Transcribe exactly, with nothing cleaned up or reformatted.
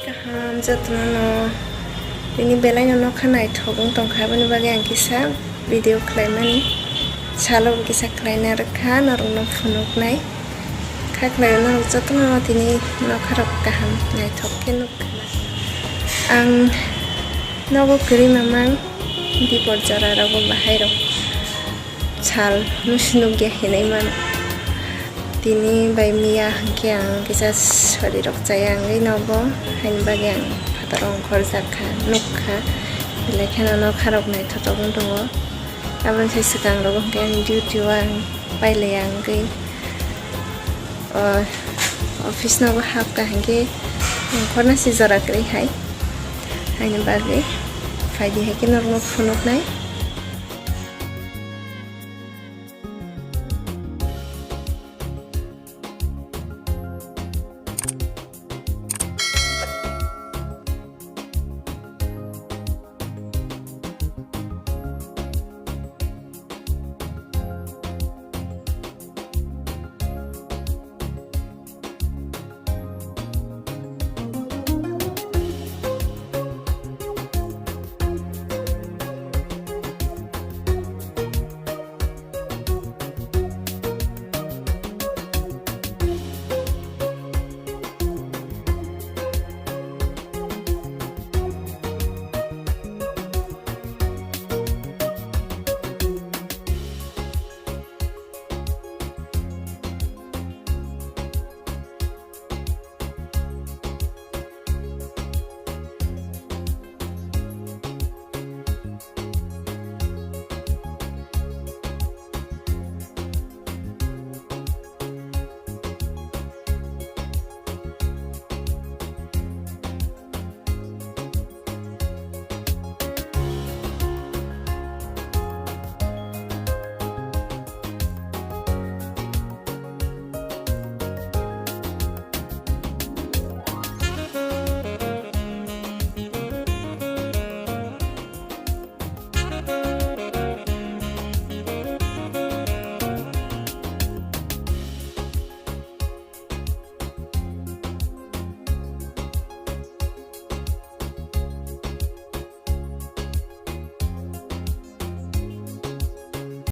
Kaham jotono no tini belai no nokha naithok wng tongkha, aboni bagwi ang kisa video khlaimani salo bo kisa khlaina rwkha norokno phunuknai. Kha khlai norok jotono no tini nokha rok kaham naithok khe nukha. Ang nogo kwrwi mamang dipor jora rogo bahai rok sal nusi nukya hinwi mano. Tini bai miya hwnkhe ang kisa sori rok chaya wngwi nogo, haini bagwi ang phataro ongkhorjak kha, nuk kha, belai kheno nokha rok naithotok wng tongo. Aboni sai swkang rogo hwnkhe ani duty o ang pailaiya wngwi, o, office nogo hapkha hwnkhe ongkhorna se jora kwrwi hai, haini bagwi phaidi hai khe norokno phunuknai.